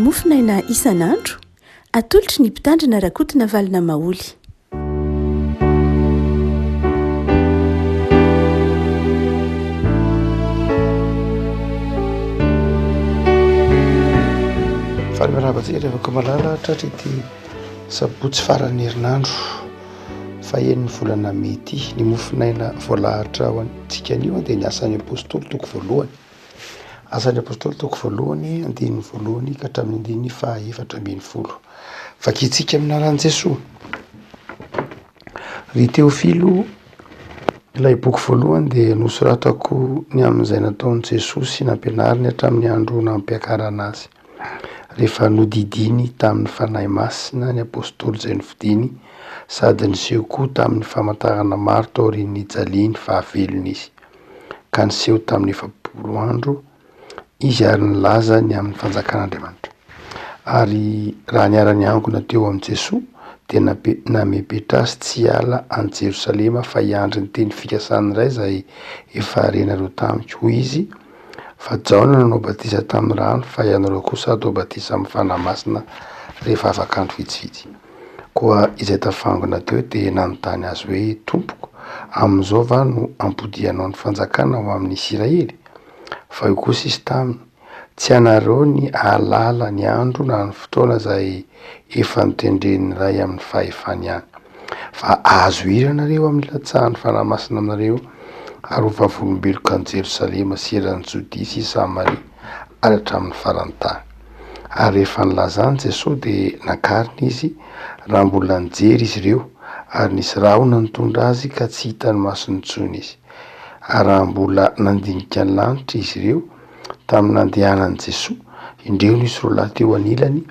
Mofonaina isan'andro, atolotry ny Mpitandrina Rakotonavalona Maholy. Faly miarahaba antsika ry havako malala tratry ity sabotsy faran'ny herinandro fahenin'ny volana mey ity. Ny mofonaina voalahatra ho antsika anio dia ny asan'ny apostoly toko voalohany. Asan'ny Apostoly toko voalohany, andininy voalohany ka hatramin'ny andininy faha-14. Vakintsika amin'ny anaran'i Jesoa. Ry Teofilo, ilay boky voalohany dia nosoratako ny amin'izay nataon'i Jesoa sy nampianariny hatramin'ny andro nampiakarana azy, rehefa nodidiany tamin'ny Fanahy Masina ny Apostoly izay nofidiny, sady niseho koa tamin'ny famantarana maro taorian'ny nijaliany fahavelony izy. ka niseho tamin'ny 40 andro izy ary nilaza ny amin'ny fanjakan'Andriamanitra. Ary raha niara-niangona teo amin'i Jesoa, dia nape- namepetra azy tsy hiala an'i Jerosalema fa hiandry ny teny fikasan'ny Ray izay efa renareo tamiko, hoy izy, Fa Jaona nanao batisa tamin'ny rano, fa ianareo kosa hatao batisa amin'ny Fanahy Masina rehefa afaka andro vitsivitsy. Koa izay tafangona teo dia nanontany azy hoe, Tompoko, amin'izao va no hampodianao ny fanjakana ho amin'ny Isiraely? Fa hoy kosa izy taminy, Tsy anareo ny hahalala ny andro na ny fotoana izay efa notendren'ny Ray amin'ny fahefany ihany. Fa hahazo hery ianareo amin'ny hilatsahan'ny Fanahy Masina aminareo, ary ho vavolombeloko any Jerosalema sy eran'i Jodia sy Samaria ary hatramin'ny faran'ny tany. Ary rehefa nilazany Jesoa dia nakarina izy, raha mbola nijery izy ireo, ary nisy rahona nitondra azy ka tsy hitan'ny masony intsony izy. Ary raha mbola nandinika ny lanitra izy ireo, tamin'ny nandehanan'i Jesoa, indreo nisy roalahy teo anilany,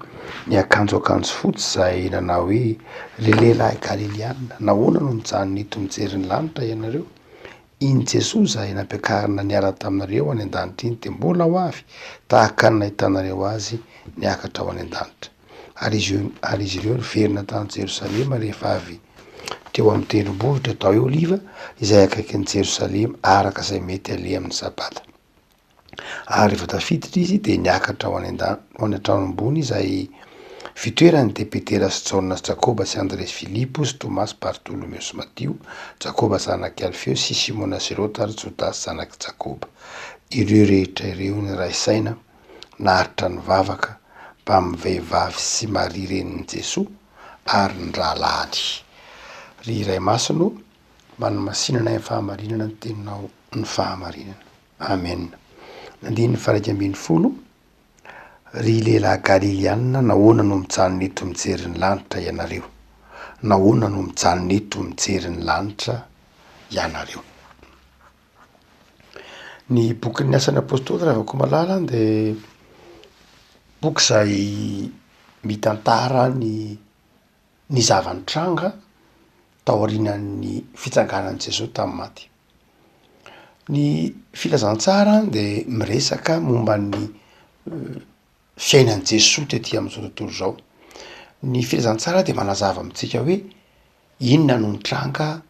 niakanjo akanjo fotsy izay nanao hoe, Ry lehilahy Galiliana, nahoana no mijanona eto mijery ny lanitra ianareo? Iny Jesoa izay nampiakarina niala taminareo any an-danitra iny dia mbola ho avy, tahaka ny nahitanareo Azy niakatra ho any an-danitra. Ary izy ary izy ireo niverina tany Jerosalema rehefa avy teo amin'ny tendrombohitra atao hoe Oliva, izay akaikin'i Jerosalema, araka izay mety aleha amin'ny Sabata. Ary rehefa tafiditra izy dia niakatra ho any an-dan- ho any an-trano ambony izay fitoerany dia Petera sy Jaona sy Jakoba sy Andre sy Filipo sy Tomasy, Bartolomeo sy Matio, Jakoba zanak'i Alfeo sy Simona Zerota ary Jodasy zanak'i Jakoba. Ireo rehetra ireo niray saina naharitra nivavaka mbamin'ny vehivavy sy Maria renin'i Jesoa ary ny rahalahiny. Ry Ray Masina ô, manamasinana ahy amin'ny fahamarinana ny teninao ny fahamarinana. Amen. Andininy faha 11, Ry lehilahy Galiliana, nahoana no mijanona eto mijery ny lanitra ianareo? Nahoana no mijanona eto mijery ny lanitra ianareo? Ny bokin'ny Asan'ny Apôstôly Ravakomalala dia boky izay mitantara ny ny zava-nitranga taorianan'ny fitsanganan'i Jesoa tamin'ny maty. Ny filazantsara de miresaka momba ny fiainan'i Jesoa tety amin'izao tontolo izao. Ny filazantsara de manazava amintsika hoe inona no nitranga,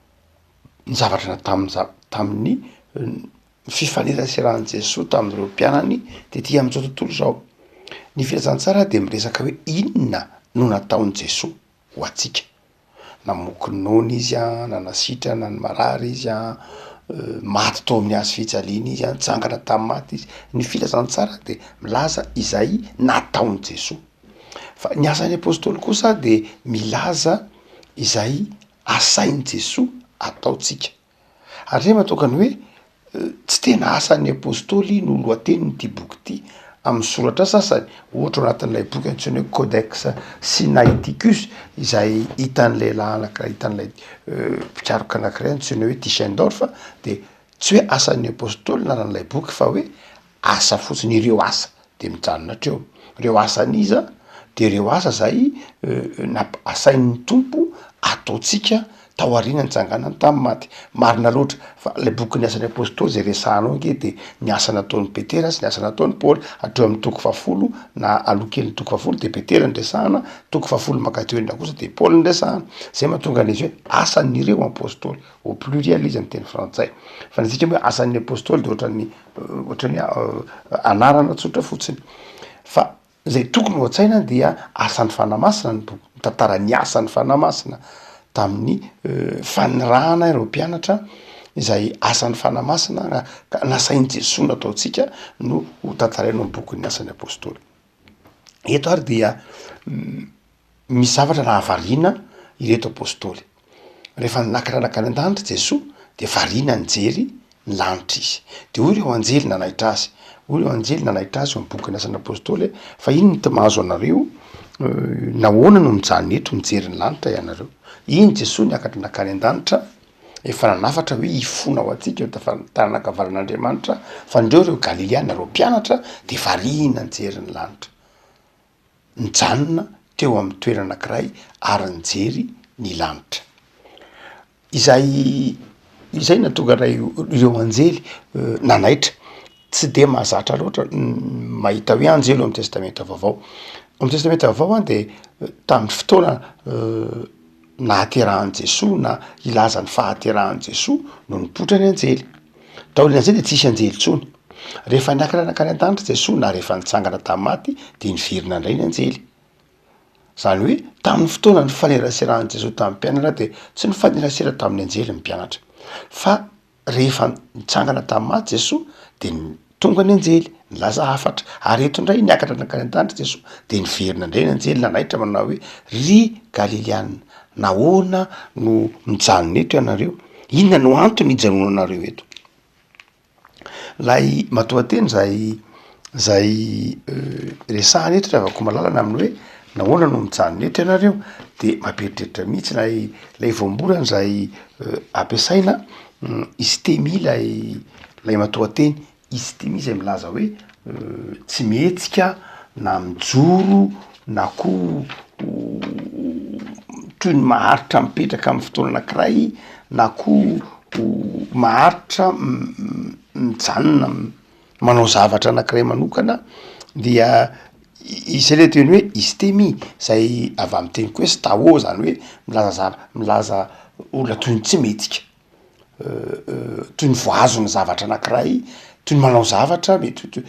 ny zavatra natamin'ny za- tamin'ny fifaneraseran'i Jesoa tamin'ireo mpianany tety amin'izao tontolo izao. Ny filazantsara de miresaka hoe inona no nataon'i Jesoa ho antsika. Namoky noana izy an, nanasitrana ny marary izy an, maty tao amin'ny hazo fijaliana izy an, nitsangana tamin'ny maty izy. Ny filazantsara de milaza izay nataon'i Jesoa. Fa ny asan'ny apôstôly kosa de milaza izay asain'i Jesoa ataontsika. Ary zay mahatonga ny hoe tsy tena asan'ny apostoly no lohatenin'ity boky ity amin'ny soratra sasany, ohatra ao anatin'ilay boky antsoina hoe Codex Sinaiticus izay hitan'ny lehilahy anankiray, hitan'ilay mpikaroka anankiray antsoina hoe Tischendorf de tsy hoe asan'ny apostoly ny anaran'ilay boky fa hoe asa fotsiny, ireo asa de mijanona hatreo, ireo asan'iza? De ireo asa zay namp- asain'ny Tompo ataontsika tao aoriana nitsanganany tamin'ny maty, marina loatra fa le bokin'ny asan'ny apôstôly zay resahanao ange de ny asa nataon'i Petera sy ny asa nataon'i Paoly, hatreo amin'ny toko fahafolo na aloha kelin'ny toko fahafolo de Petera no resahana, toko fahafolo mankaty aoriana kosa de Paoly no resahana, zay mahatonga an'izy hoe asan'ireo apôstôly au pluriel izy amin'ny teny frantsay, fa ny antsika moa hoe asan'ny apôstôly de ohatran'ny ohatran'ny hoe anarana tsotra fotsiny fa. Izay tokony ho an-tsaina dia asan'ny Fanahy Masina ny boky, mitantara ny asan'ny Fanahy Masina tamin'ny fanirahana ireo mpianatra izay asan'ny Fanahy Masina ka nasain'i Jesoa nataontsika no ho tantaraina ao amin'ny bokin'ny Asan'ny Apôstôly. Eto ary dia Misy zavatra nahavariana ireto apostoly. Rehefa niakatra nankany an-danitra Jesoa dia variana nijery ny lanitra izy. Dia hoy ireo anjely nanaitra azy, hoy ireo anjely nanaitra azy eo amin'ny bokin'ny Asan'ny Apostoly hoe, fa inona no ty mahazo anareo, nahoana no mijanona eto mijery ny lanitra ianareo? Iny Jesoa niakatra nankany an-danitra, efa nanafatra hoe hifona ho antsika eo tafa-tanana ankavanan'Andriamanitra, fa ndreo ireo Galiliana, ireo mpianatra dia variana nijery ny lanitra. nijanona teo amin'ny toerana anankiray ary nijery ny lanitra. Izay izay nahatonga anay ireo anjely nanaitra, tsy de mahazatra loatra ny mahita hoe anjely ao amin'ny testamenta vaovao, ao amin'ny testamenta vaovao an de tamin'ny fotoana nahaterahan'i Jesoa na hilaza ny fahaterahan'i Jesoa no nipoitra ny anjely. Taorian'izay dia tsisy anjely intsony. Rehefa niakatra nankany an-danitra Jesoa na rehefa nitsangana tamin'ny maty dia niverina indray ny anjely. Izany hoe tamin'ny fotoana nifaneraserahan'i Jesoa tamin'ny mpianatra dia tsy nifanerasera tamin'ny anjely ny mpianatra fa rehefa nitsangana tamin'ny maty Jesoa dia tonga ny anjely nilaza hafatra ary eto indray niakatra nankany an-danitra Jesoa dia niverina indray ny anjely nanaitra manao hoe ry Galiliana nahoana no mijanona eto ianareo? Inona no antony hijanonanareo eto? Lay matoanteny zay zay resahana eto ry havako malala ny amin'ny hoe nahoana no mijanona eto ianareo de mampieritreritra mihitsy lay lay voambolana zay ampiasaina istemi lay lay matoanteny istemi zay milaza hoe tsy mihetsika na mijoro na koa toy ny maharitra mipetraka amin'ny fotoana anankiray na koa maharitra mijanona manao zavatra anankiray manokana dia izay le teny hoe istemi zay avy amin'ny teny koa hoe stao zany hoe milaza zava- milaza olona toy ny tsy mihetsika. toy ny voahazon'ny zavatra anankiray, toy ny manao zavatra mety ho to-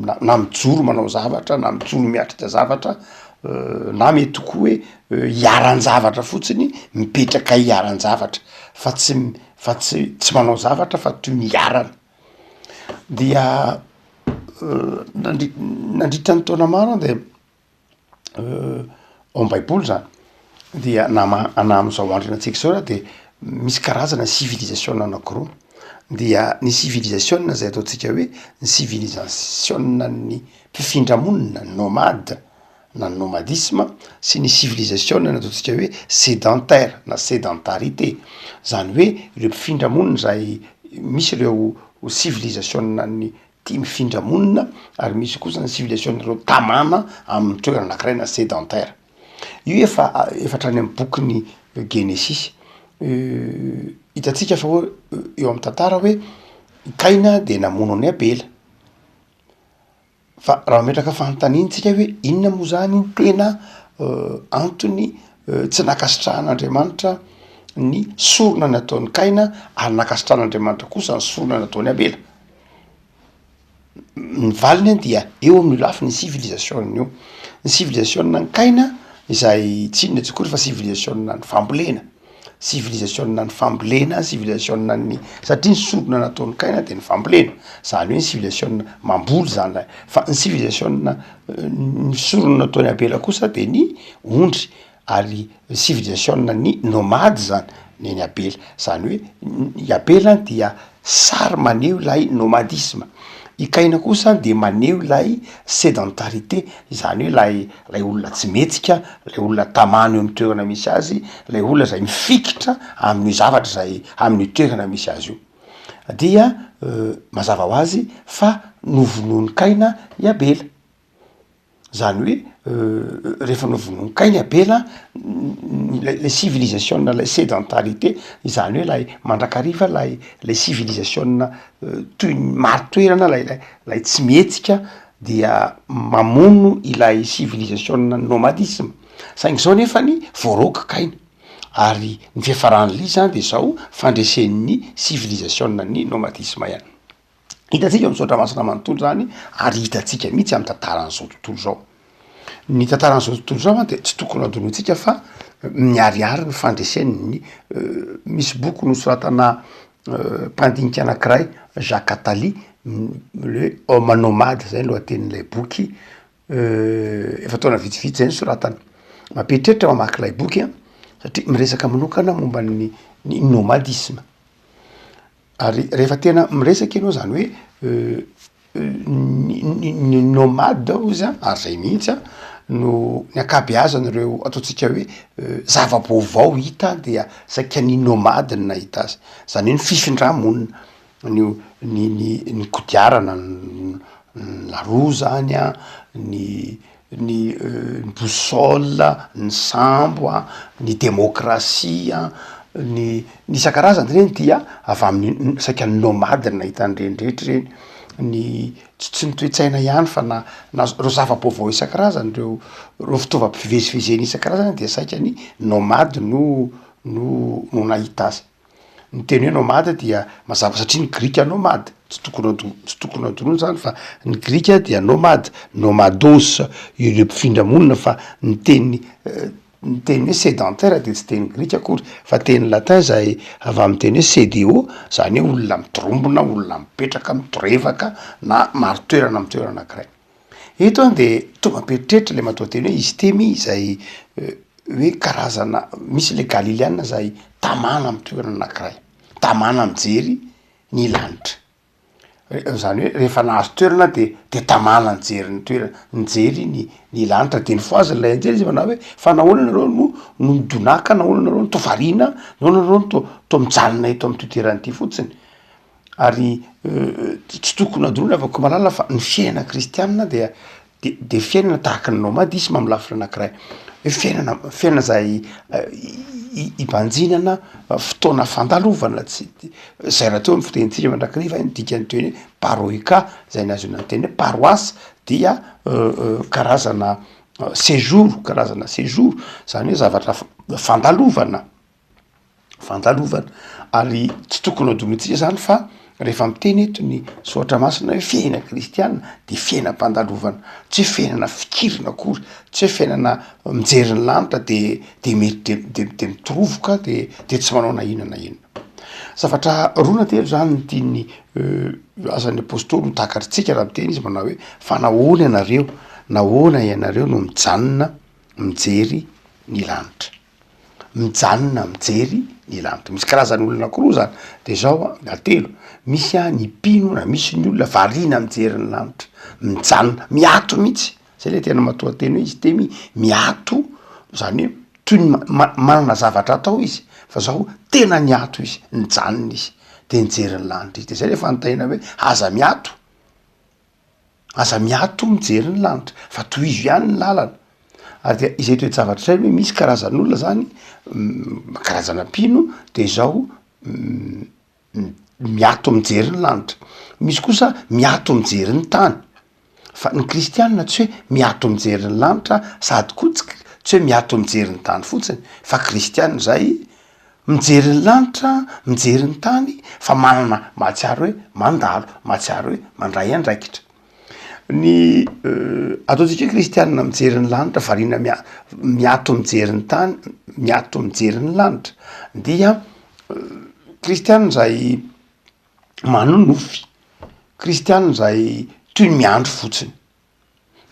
na na mijoro manao zavatra na mijoro miatrika zavatra na mety koa hoe iharan-javatra fotsiny, mipetraka iharan-javatra fa tsy fa tsy tsy manao zavatra fa toy ny iharana. Dia nandri- nandritra ny taona maro aho de Ao am baiboly zany dia na ma- na am'zao andro iainantsika zao ary de misy karazana civilisation anakiroa, dia ny civilisation zay ataontsika hoe ny civilisation-n'ny mpifindra monina nomade na nomadisme sy ny civilisation ataontsika hoe sedentaire na sedentarite, zany hoe ireo mpifindra monina zay misy ireo civilisation-n'ny tia mifindra monina ary misy kosa ny civilisation-n'ireo tamana amin'ny toerana anakiray na sedentaire. Io efa efa hatrany amin'ny bokin'ny genesisy. Hitantsika fa hoe eo amin'ny tantara hoe i Kaina de namono an'i Abela. Fa raha mametraka fanontaniana tsika hoe inona moa zany ny tena antony tsy nankasitrahan'Andriamanitra ny sorona nataon'i Kaina ary nankasitrahan'Andriamanitra kosa ny sorona nataon'i Abela? Ny valiny an dia eo amin'io lafiny civilisation io, ny civilisation an'i Kaina izay tsy inona tsy akory fa civilisation ny fambolena, civilisation ny fambolena, civilisation ny satria ny sorona nataon'i Kaina de ny fambolena, zany hoe ny civilisation mamboly zany lay, fa ny civilisation ny sorona nataon'i Abela kosa de ny ondry ary civilisation ny nomade zany ny an'i Abela, zany hoe i Abela dia sary maneho ilay nomadisme, i Kaina kosa de maneho ilay sedentarite, izany hoe ilay ilay olona tsy mihetsika, ilay olona tamana eo amy toerana misy azy, ilay olona zay mifikitra amin'io zavatra zay amin'io toerana misy azy io, dia mazava ho azy fa novonoin'i Kaina i Abela. Zany hoe rehefa novonoin'i Kaina i Abela, lay lay civilisation lay sedentarite, izany hoe lay mandrakariva lay lay civilisation toy ny marin-toerana lay lay lay tsy mihetsika dia mamono ilay civilisation nomadisme, saingy zao nefany voaroaka Kaina ary ny fiafaran'le izy zany de zao fandresen'ny civilisation ny nomadisme ihany. Hitantsika ao amin'ny soratra masina manontolo izany ary hitantsika mihitsy amin'ny tantaran'izao tontolo izao. Ny tantaran'izao tontolo izao de tsy tokony hadinointsika fa miharihary ny fandresen'ny misy boky nosoratana mpandinika anakiray Jacques Attali le homme nomade zay ny lohatenin'ilay boky efa taona vitsivitsy zay nosoratany. Mampieritreritra mamaky ilay boky an, satria miresaka manokana momba ny ny nomadisme. Ary rehefa tena miresaka ianao zany hoe ny ny nomade hozy an, ary zay mihitsy an, no ny ankabeazan'ireo ataontsika hoe zava-baovao hita dia saika ny nomade no nahita azy, zany hoe ny fifindra-monina, ny ny ny ny kodiarana, ny laroa zany an, ny ny boussole, ny sambo a, ny demokrasia, ny ny isan-karazany reny dia avy amin'ny saika ny nomade no nahita an'ireny rehetra ireny, ny tsy tsy ny toe-tsaina ihany fa na na reo zava-baovao isan-karazany reo reo fitaovam-pivezivezena isan-karazany dia saika ny nomade no no no nahita azy. Ny teny hoe nomade dia mazava satria ny grika nomade, tsy tokony ho tsy tokony ho adinoina zany fa ny grika dia nomade, nomados, ireo mpifindra monina fa ny teny ny teny hoe sedentaire dia tsy teny grika akory fa teny latin zay avy amin'ny teny hoe sedeo zany hoe olona mitorombona, olona mipetraka, mitorevaka na marin-toerana amin'ny toerana anankiray. Eto an de tonga am-pieritreritra le matoanteny hoe istemy izay hoe karazana misy le galiliana zay tamana amy toerana anakiray, tamana mijery ny lanitra, zany hoe rehefa nahazo toerana de de tamana nijery ny toerana, nijery ny ny lanitra de nofohaziny ilay anjely izy manao hoe fa nahoana nareo no no midonàka, nahoana nareo no toa variana, nahoana nareo no toa toa mijanona eto am'ty toerana ity fotsiny? Ary tsy tokony hadinoina havako malala fa ny fiainana kristianina dia de de fiainana tahaky ny nomadisme amy lafiny anakiray, hoe fiainana fiainana zay hibanjinana fotoana fandalovana tsy zay rahateo ny fitenintsika mandrakariva ny dikan'ny teny hoe paroika zay nahazoana ny teny hoe paroasy dia karazana séjour karazana séjour zany hoe zavatra fandalovana. fandalovana ary tsy tokony hadinointsika zany fa rehefa miteny eto ny soratra masina hoe fiainana kristiana de fiainam-pandalovana, tsy hoe fiainana fikirina akory, tsy hoe fiainana mijery ny lanitra de de mety de de mitorovoka de de tsy manao na inona na inona. Zavatra roa na telo zany no tian'ny asan'ny apostoly ho takatritsika raha miteny izy manao hoe fa nahoana ianareo, nahoana ianareo no mijanona mijery ny lanitra? mijanona mijery ny lanitra. Misy karazan'olona anankiroa zany, de zao an, na telo, misy an ny mpino na misy ny olona variana mijery ny lanitra, mijanona, miato mihitsy, zay le tena matoanteny hoe izy teny miato, zany hoe toy ny ma- manana zavatra atao izy fa zao tena niato izy, nijanona izy de nijery ny lanitra izy, de zay le fanontaniana hoe aza miato. Aza miato mijery ny lanitra fa tohizo ihany ny lalana. Ary dia izay toe-javatra izay hoe misy karazan'olona zany karazana mpino de zao miato mijery ny lanitra, misy kosa miato mijery ny tany, fa ny kristianina tsy hoe miato mijery ny lanitra sady koa tsy tsy hoe miato mijery ny tany fotsiny fa kristianina zay Mijery ny lanitra, mijery ny tany fa manana mahatsiaro hoe mandalo, mahatsiaro hoe mandray andraikitra. Ny ataontsika hoe kristianina mijery ny lanitra variana mia- miato mijery ny tany, miato mijery ny lanitra dia kristianina zay manonofy, kristianina zay toy ny miandry fotsiny.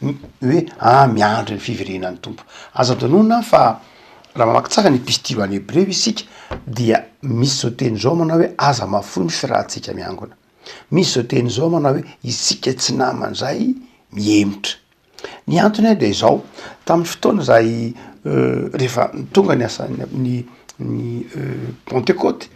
hoe ah miandry ny fiverenan'ny Tompo. Aza adinoina fa raha mamaky tsara ny epistily ho an'ny Hebreo isika dia misy zao teny zao manao hoe aza mahafoy ny firahantsika miangona. Misy zao teny zao manao hoe isika tsy naman'izay mihemotra. Ny antony dia izao, tamin'ny fotoana izay rehefa tonga ny asan'ny ny ny pantekôty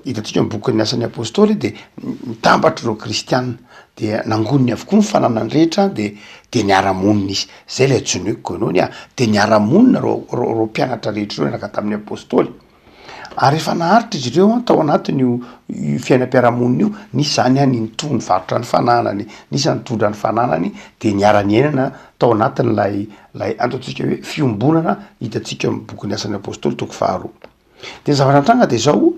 Hitantsika amin'ny bokin'ny Asan'ny Apôstôly de nitambatra ireo kristiana, dia nangoniny avokoa ny fananany rehetra de de niara-monina izy, zay ilay antsoiny hoe koinonia, de niara-monina reo reo reo mpianatra rehetra ireo niaraka tamin'ny apôstôly, ary rehefa naharitra izy ireo an tao anatin'io io fiainam-piarahamonina io, nisy zany an ny nitohy nivarotra ny fananany, nisy ny nitondra ny fananany, de niara-niainana tao anatin'ilay lay ataontsika hoe fiombonana hitantsika ao amin'ny bokin'ny Asan'ny Apôstôly toko faharoa. De ny zavatra nitranga de zao,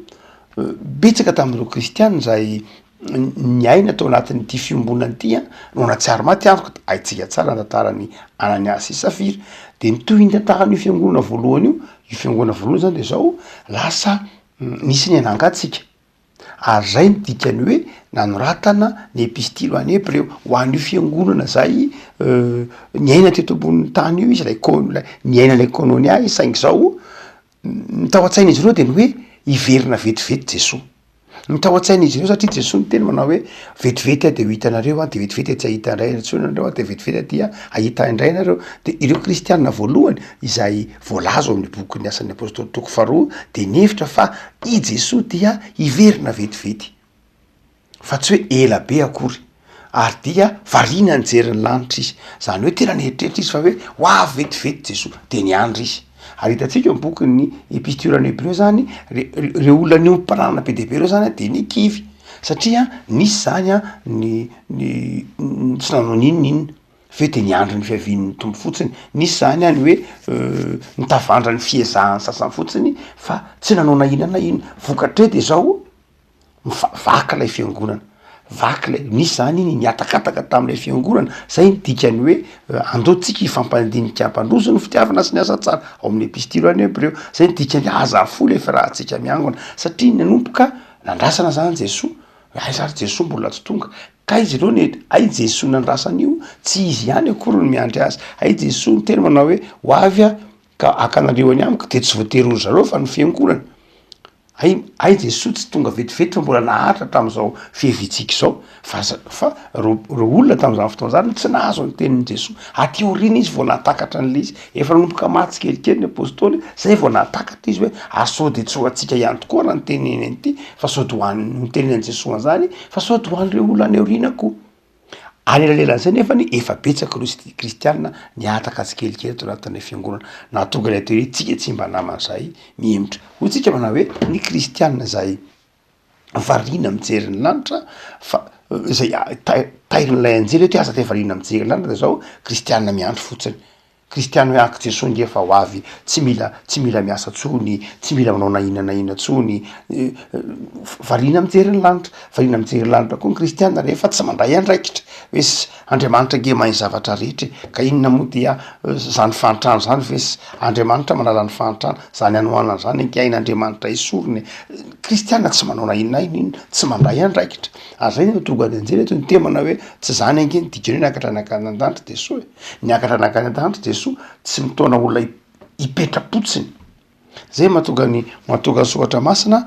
betsaka tamin'ireo kristiana izay Niaina tao anatin'ity fiombonana ity an, no nahatsiaro maty antoka, haintsika tsara ny tantaran'i Ananiasy sy Safira, de ny tohin'ny tantaran'io fiangonana voalohany io, io fiangonana voalohany zany de zao, lasa nisy ny anangantsika, ary zay no dikan'ny hoe nanoratana ny epistily ho an'ny Hebreo, ho an'io fiangonana zay niaina teto ambonin'ny tany io izy, ilay kô- ilay niaina ilay kônônia izy saingy zao ny tao an-tsain'izy ireo de ny hoe hiverina vetivety Jesoa. Ny tao an-tsain'izy ireo satria Jesoa niteny manao hoe vetivety aho de ho hitanareo aho, de vetivety aho tsy hahita indray intsony anareo aho, de vetivety aho dia hahita indray anareo. De ireo kristiana voalohany izay voalaza ao amin'ny bokin'ny Asan'ny Apôstôly toko faharoa de nihevitra fa i Jesoa dia hiverina vetivety. Fa tsy hoe ela be akory. Ary dia variana nijery ny lanitra izy. Izany hoe tena nieritreritra izy fa hoe ho avy vetivety Jesoa. Dia niandry izy. Ary hitantsika eo amin'ny bokin'ny Epistiolan'ny Hebreo zany, re- reo olona niorim-pananana be dia be reo zany dia nikivy. Satria nisy zany an ny ny tsy nanao n'inon'inona. Avy eo dia niandry ny fiavian'ny Tompo fotsiny. Nisy zany any hoe nitavandra ny fiezahan'ny sasany fotsiny fa tsy nanao na inona na inona. Vokatr'izay dia zao. Vaky ilay fiangonana, vaky ilay, nisy zany iny nihatakataka tamin'ilay fiangonana, zay ny dikan'ny hoe andao tsika hifampandinika hampandroso ny fitiavana sy ny asa tsara ao amin'ny epistily ho an'ny hebreo, zay ny dikan'ny aza afoy ilay fiarahantsika miangona satria nanomboka nandrasana zany Jesoa, aiza ary Jesoa mbola tsy tonga, kay izy ireo ne hay Jesoa nandrasana io tsy izy ihany akory no miandry azy, hay Jesoa niteny manao hoe ho avy aho ka haka anareo any amiko de tsy voatery ho ry zareo fa ny fiangonana. Hay hay Jesoa tsy tonga vetivety fa mbola naharitra hatramin'izao fihevintsika izao fa fa reo reo olona tamin'izany fotoana izany tsy nahazo ny tenin'i Jesoa, aty aoriana izy vao nahatakatra an'ilay izy, efa nanomboka maty tsikelikely ny apôstôly zay vao nahatakatra izy hoe ary sao de tsy ho antsika ihany tokoa raha ny teniny an'ity fa sao de ho an'ny nitenenan'i Jesoa an'izany fa sao de ho an'ireo olona any aoriana koa. Anelanelan'izay nefany efa betsaka ireo sti- kristiana nihataka tsikelikely tao anatin'ilay fiangonana, nahatonga ilay atao hoe tsika tsy mba naman'izay mihemotra. Hoy tsika manao hoe ny kristiana izay variana mijery ny lanitra fa izay tai- tairin'ilay anjely hoe aza de variana mijery ny lanitra de zao kristiana miandry fotsiny. Kristiana hoe ak Jesoa nge fa ho avy, tsy mila tsy mila miasa tsony, tsy mila manao na inona na inona tsony, variana mijery ny lanitra, variana mijery lanitra koa ny kristiana rehefa tsy mandray andraikitra hoe s- Andriamanitra nge mahay ny zavatra rehetra e, ka inona moa dia zany fahantrana zany ve s- Andriamanitra manala ny fahantrana, zany hanoanana zany ange hain'Andriamanitra esorina e, kristiana tsy manao na inona na inona, tsy mandray andraikitra, ary zay no tonga ny anjely eto niteny manao hoe tsy zany ange ny dikany hoe niakatra nankany an-danitra Jesoa e. Niakatra nankany an-danitra Jesoa, tsy mitaona olona hipetra-potsiny. Zay mahatonga ny mahatonga ny soratra masina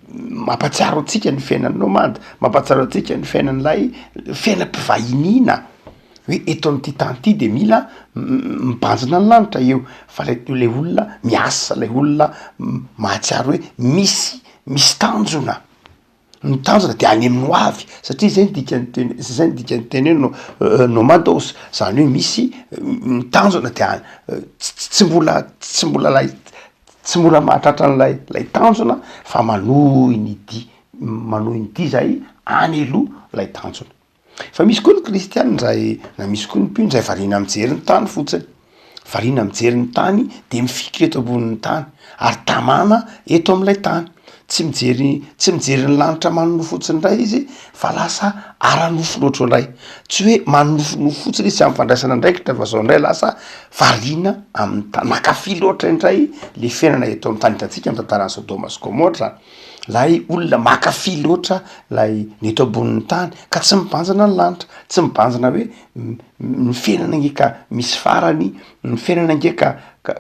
mampahatsiaro antsika ny fiainan'ny nomade, mampahatsiaro antsika ny fiainan'ilay fiainam-pivahiniana hoe eto amin'ity tany ity de mila mibanjina ny lanitra eo fa lay lay olona miasa, lay olona mahatsiaro hoe misy misy tanjona. Ny tanjona de any amin'ny ho avy satria zay ny dikan'ny teny zay ny dikan'ny teny hoe no- nomados zany hoe misy ny tanjona de any tsy mbola tsy mbola lay tsy mbola mahatratra an'lay lay tanjona fa manohy ny dia manohy ny dia zay any aloha lay tanjona. Fa misy koa ny kristiana izay na misy koa ny mpino izay variana mijery ny tany fotsiny, variana mijery ny tany de mifikitra eto ambonin'ny tany ary tamana eto am'ilay tany, tsy mijery tsy mijery ny lanitra manonofy fotsiny indray izy fa lasa ara-nofo loatra indray, tsy hoe manonofinofy fotsiny izy tsy amin'ny fandraisana andraikitra fa zao indray lasa variana amin'ny tany, mankafy loatra indray le fiainana eto amin'ny tany, hitantsika ny tantaran'i Sodoma sy Gomorra. Lay olona mankafy loatra lay ny eto ambonin'ny tany ka tsy mibanjina ny lanitra, tsy mibanjina hoe ny fiainana ange ka misy farany, ny fiainana ange ka ka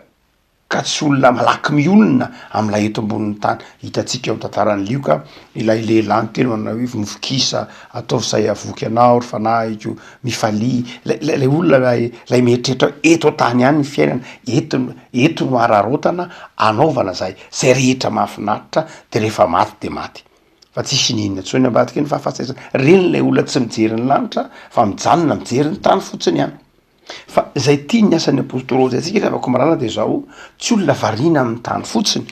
ka tsy olona malaky mionona am'lay eto ambonin'ny tany. Hitantsika eo am'tantaran'i Lioka ilay lehilahy niteny manao hoe mivokisa, ataovy izay hahavoky anao ry fanahiko, mifalia, lay lay lay olona lay lay mieritreritra hoe eto an-tany ihany ny fiainana, eto no eto no araraotana anaovana zay zay rehetra mahafinaritra de rehefa maty de maty fa tsisy n'inona intsony ambadiky ny fahafatesana, reny lay olona tsy mijery ny lanitra fa mijanona mijery ny tany fotsiny ihany. Fa zay tian'ny asan'ny apostoly ho antsika ry havako malala de zao, tsy olona variana amin'ny tany fotsiny,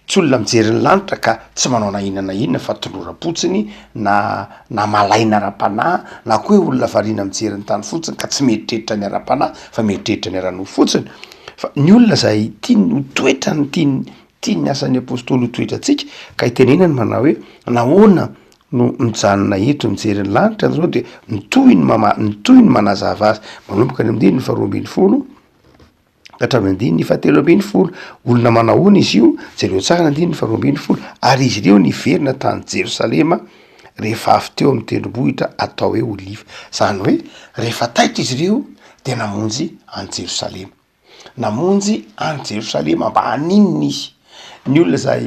tsy olona mijery ny lanitra ka tsy manao na inona na inona fa toloram-potsiny na na malaina ara-panahy na koa hoe olona variana mijery ny tany fotsiny ka tsy mieritreritra ny ara-panahy fa mieritreritra ny ara-nofo fotsiny, fa ny olona zay tiany ho toetrany tiany tian'ny asan'ny apostoly ho toetrantsika ka itenenany manao hoe nahoana. no mijanona eto mijery ny lanitra zao de mitohy ny mama- mitohy ny manazava azy manomboka any andininy faharoa ambin'ny folo ka hatramin'ny andininy fahatelo ambin'ny folo. Olona manahoana izy io? Jereo tsara ny andininy faharoa ambin'ny folo. Ary izy ireo niverina tany Jerosalema rehefa avy teo amin'ny tendrombohitra atao hoe Oliva. Zany hoe rehefa taitra izy ireo de namonjy an'i Jerosalema. Namonjy an'i Jerosalema mba haninona izy? Ny olona izay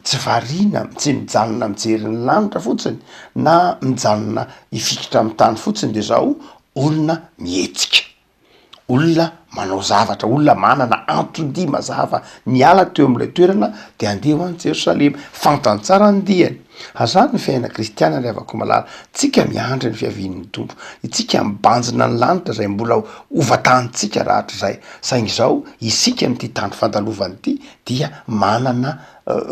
tsy variana, tsy mijanona mijery ny lanitra fotsiny na mijanona hifikitra amin'ny tany fotsiny de zao olona mihetsika. Olona manao zavatra, olona manana anton-dia mazava, niala teo amin'ilay toerana de handeha ho any Jerosalema. Fantany tsara ny diany. Hazany ny fiainana kristiana ry havako malala. Tsika miandry ny fiavian'ny Tompo. Itsika mibanjina ny lanitra izay mbola ho vatantsika rahatrizay. Saingy izao isika amin'ity tany fandalovana ity dia manana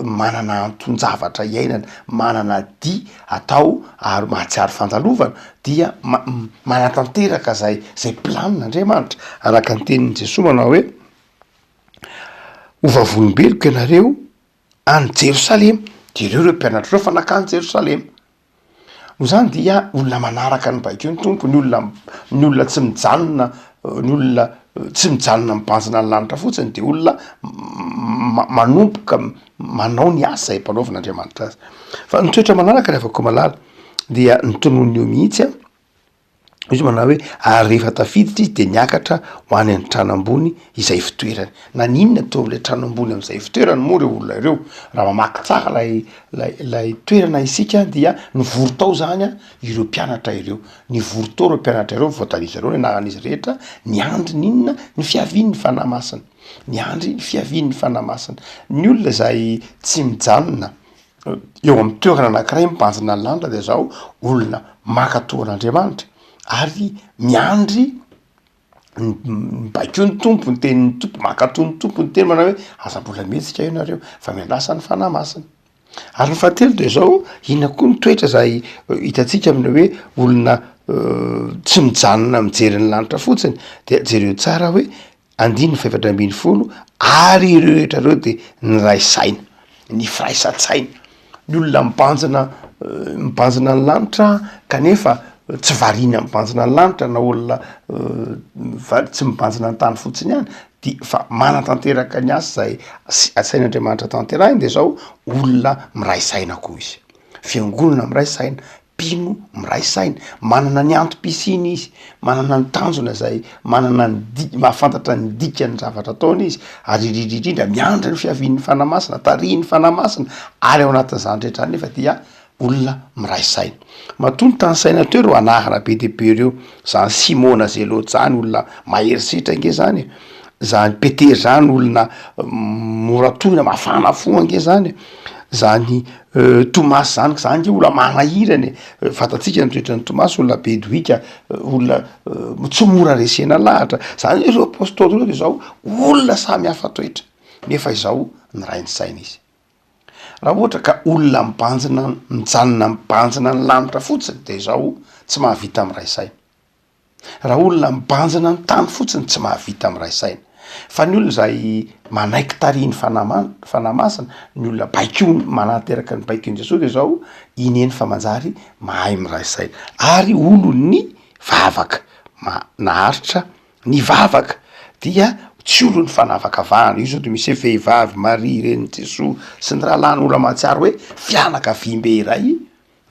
manana anton-javatra iainana, manana dia atao ary mahatsiaro fandalovana dia manatanteraka zay zay planin'Andriamanitra araka ny tenin'i Jesoa manao hoe, ho vavolombeloko ianareo any Jerosalema, de ireo ireo mpianatra ireo fa nankany Jerosalema. Noho izany dia olona manaraka ny baikoin'ny Tompo, ny olona ny olona tsy mijanona ny olona tsy mijanona mibanjina ny lanitra fotsiny de olona manomboka manao ny asa izay ampanaovin'Andriamanitra azy. Fa ny toetra manaraka ry havako malala dia ny tononiny eo mihitsy an, Izy manao hoe, ary rehefa tafiditra izy dia niakatra ho any an-trano ambony izay fitoerany. Naninona teo amin'ilay trano ambony amin'izay fitoerany moa ireo olona ireo? Raha mamaky tsara ilay ilay ilay toerana isika dia nivory tao zany an ireo mpianatra ireo. Nivory tao ireo mpianatra ireo, voatanisa ireo ny anaran'izy rehetra, niandry ny inona? Ny fiavian'ny Fanahy Masina. Niandry ny fiavian'ny Fanahy Masina. Ny olona izay tsy mijanona eo amin'ny toerana anankiray mibanjina ny lanitra dia zao olona mankatò an'Andriamanitra ary miandry ny baikoin'ny Tompo, ny tenin'ny Tompo, mankatò ny Tompo ny teny manao hoe aza mbola mihetsika ianareo fa miandrasa ny Fanahy Masina. Ary ny fahatelo de zao, inona koa ny toetra zay hitantsika amin'ny hoe olona tsy mijanona mijery ny lanitra fotsiny de jereo tsara hoe Andininy fahefatra 14, Ary ireo rehetra ireo dia niray saina, ny firaisan-tsaina. Ny olona mibanjina mibanjina ny lanitra kanefa tsy variana mibanjina ny lanitra na olona va- tsy mibanjina ny tany fotsiny ihany di- fa manatanteraka ny asa zay as- asain'Andriamanitra tanterahiny de zao olona miray saina koa izy. Fiangonana miray saina, mpino miray saina, manana ny antom-pisiany izy, manana ny tanjona izay manana ny di- mahafantatra ny dikan'ny zavatra ataony izy, ary indrindra indrindra miandry ny fiavian'ny Fanahy Masina, tarihin'ny Fanahy Masina, ary ao anatin'izany rehetra izany nefa dia olona miray saina. Matoa ny tanisaina teo ireo anarana be dia be ireo, zany Simona Zelota zany olona mahery setra ange zany e, zany Petera zany olona mora tohina, mafana fo ange zany e, zany Tomasy zany, zany nge olona manahirana e, fantatsika ny toetran'i Tomasy, olona be dohika, olona tsy mora resena lahatra, zany hoe ireo apôstôly ireo de zao olona samy hafa toetra, nefa izao niray ny saina izy. Raha ohatra ka olona mibanjina, mijanona mibanjina ny lanitra fotsiny de izao tsy mahavita miray saina. Raha olona mibanjina ny tany fotsiny tsy mahavita miray saina. Fa ny olona izay manaiky tarihin'ny Fanahy ma- Fanahy Masina, ny olona baikoiny, manatanteraka ny baikon'i Jesoa de zao, iny eny fa manjary mahay miray saina. Ary olon'ny vavaka, ma- naharitra nivavaka dia tsy olon'ny fanavakavahana, io zao de misy hoe vehivavy, Maria renin'i Jesoa sy ny rahalahiny, olona mahatsiaro hoe fianakaviambe iray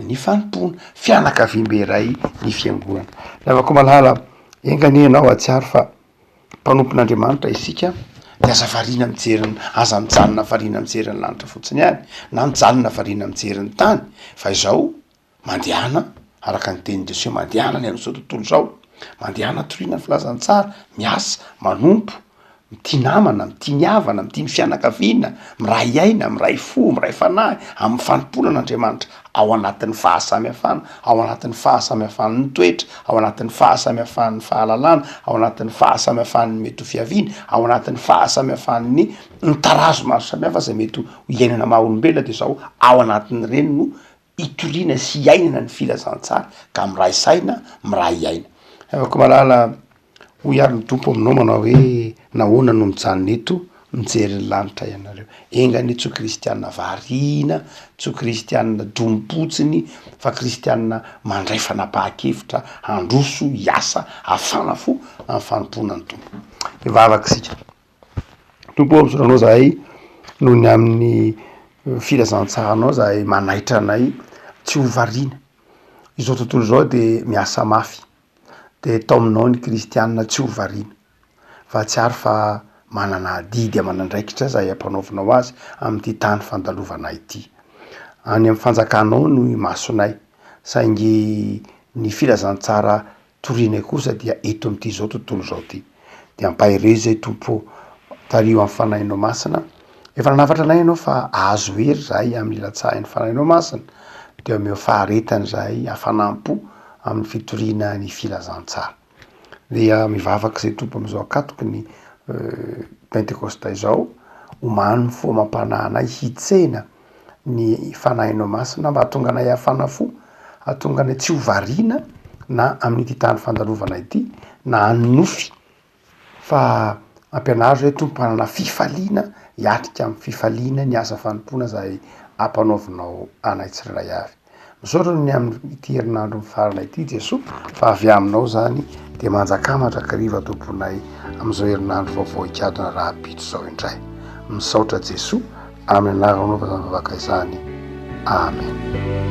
ny fanompoana, fianakaviambe iray ny fiangonana. Ry havako malala, enga anie ianao hahatsiaro fa mpanompon'Andriamanitra isika, de aza variana mijery ny, aza mijanona variana mijery ny lanitra fotsiny ihany, na mijanona variana mijery ny tany, fa izao mandehana araka ny tenin'i Jesoa hoe mandehana any amin'izao tontolo izao, mandehana toriana ny filazantsara, miasa, manompo, Mitia namana, mitia ny havana, mitia ny fianakaviana, miray aina, miray fo, miray fanahy amin'ny fanompoana an'Andriamanitra ao anatin'ny fahasamihafana, ao anatin'ny fahasamihafan'ny toetra, ao anatin'ny fahasamihafan'ny fahalalana, ao anatin'ny fahasamihafan'ny mety ho fiaviana, ao anatin'ny fahasamihafan'ny ny tarazo maro samihafa izay mety ho iainana maha olombelona dia izao ao anatin'ireny no itoriana sy iainana ny filazantsara ka miray saina, miray aina. Havako malala, hoy ary ny Tompo aminao manao hoe, nahoana no mijanona eto? mijery ny lanitra ianareo. Enga anie tsy ho kristiana variana, tsy ho kristiana drom-potsiny, fa kristiana mandray fanapahan-kevitra handroso, hiasa, hafana fo amin'ny fanompoana ny Tompo. Hivavaka isika. Tompo ô, misaotra Anao zahay noho ny amin'ny filazantsaranao izay manaitra anay tsy ho variana. Izao tontolo izao dia miasa mafy, dia taominao ny kristiana tsy ho variana. Fa tsiaro fa manana adidy aman'andraikitra izay ampanaovinao azy amin'ity tany fandalovana ity. Any amin'ny fanjakanao no imasonay, saingy ny filazantsara torianay kosa dia eto amin'ity izao tontolo izao ity. Dia ampaherezo izay Tompo ô, tariho amin'ny Fanahinao Masina. Efa nanafatra anay Ianao fa ahazo hery izahay amin'ny ilatsahin'ny Fanahinao Masina, dia omeo faharetana izahay, hafanam-po amin'ny fitoriana ny filazantsara. Dia mivavaka izay Tompo amin'izao ankatoky ny Pentekosta izao, omano ny fo amam-panahy anay hitsena ny Fanahinao Masina mba hahatonga anay hafana fo, hahatonga anay tsy ho variana na amin'ity tany fandalovana ity na hanonofy fa ampianaro izay Tompo hanana fifaliana hiatrika amin'ny fifaliana ny asa fanompoana izay ampanaovinao anay tsirairay avy. Misaotra ny amin'ity herinandro mifarana ity Jesoa fa avy aminao izany dia manjakà mandrakariva Tomponay amin'izao herinandro vaovao hikatona rahampitso izao indray. Misaotra Jesoa amin'ny anaranao fa izany vavaka izany. Amen.